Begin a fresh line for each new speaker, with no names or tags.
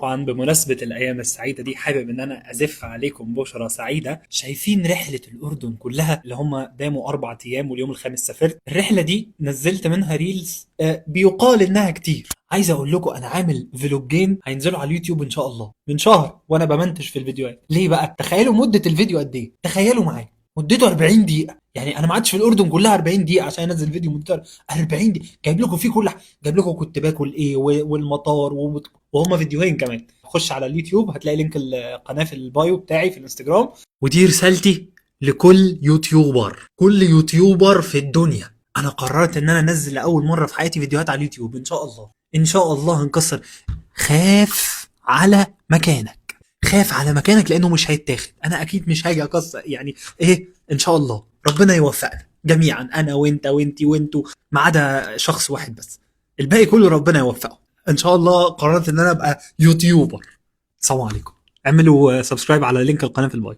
طبعا بمناسبة الأيام السعيدة دي حابب إن أنا أزف عليكم بشرى سعيدة. شايفين رحلة الأردن كلها اللي هم داموا 4 أيام واليوم الخامس سافرت، الرحلة دي نزلت منها reels بيقال إنها كتير. عايز أقول لكم أنا عامل فلوجين هينزلوا على اليوتيوب إن شاء الله من شهر وأنا بمنتج في الفيديوهات. ليه بقى؟ تخيلوا مدة الفيديو قد إيه؟ تخيلوا معايا مدته 40 دقيقة. يعني أنا ما قعدتش في الأردن كلها 40 دقيقة عشان أنزل فيديو مدته 40 دقيقة. جايب لكم فيه كل حاجة، جايب لكم كنت باكل إيه والمطار وهما فيديوهين كمان. خش على اليوتيوب هتلاقي link القناة في ال bio بتاعي في الانستجرام. ودي رسالتي لكل YouTuber، كل YouTuber في الدنيا. أنا قررت إن أنا أنزل لأول مرة في حياتي فيديوهات على اليوتيوب إن شاء الله. إن شاء الله هنكسر. خاف على مكانك، خاف على مكانك لأنه مش هيتاخد. أنا أكيد مش هاجي أكسر يعني إيه. إن شاء الله ربنا يوفقنا جميعا، أنا وأنت وأنتي وأنتو، ما عدا شخص واحد بس، الباقي كله ربنا يوفقه إن شاء الله. قررت إن أنا أبقى YouTuber. السلام عليكم. اعملوا subscribe على link القناة في ال bio.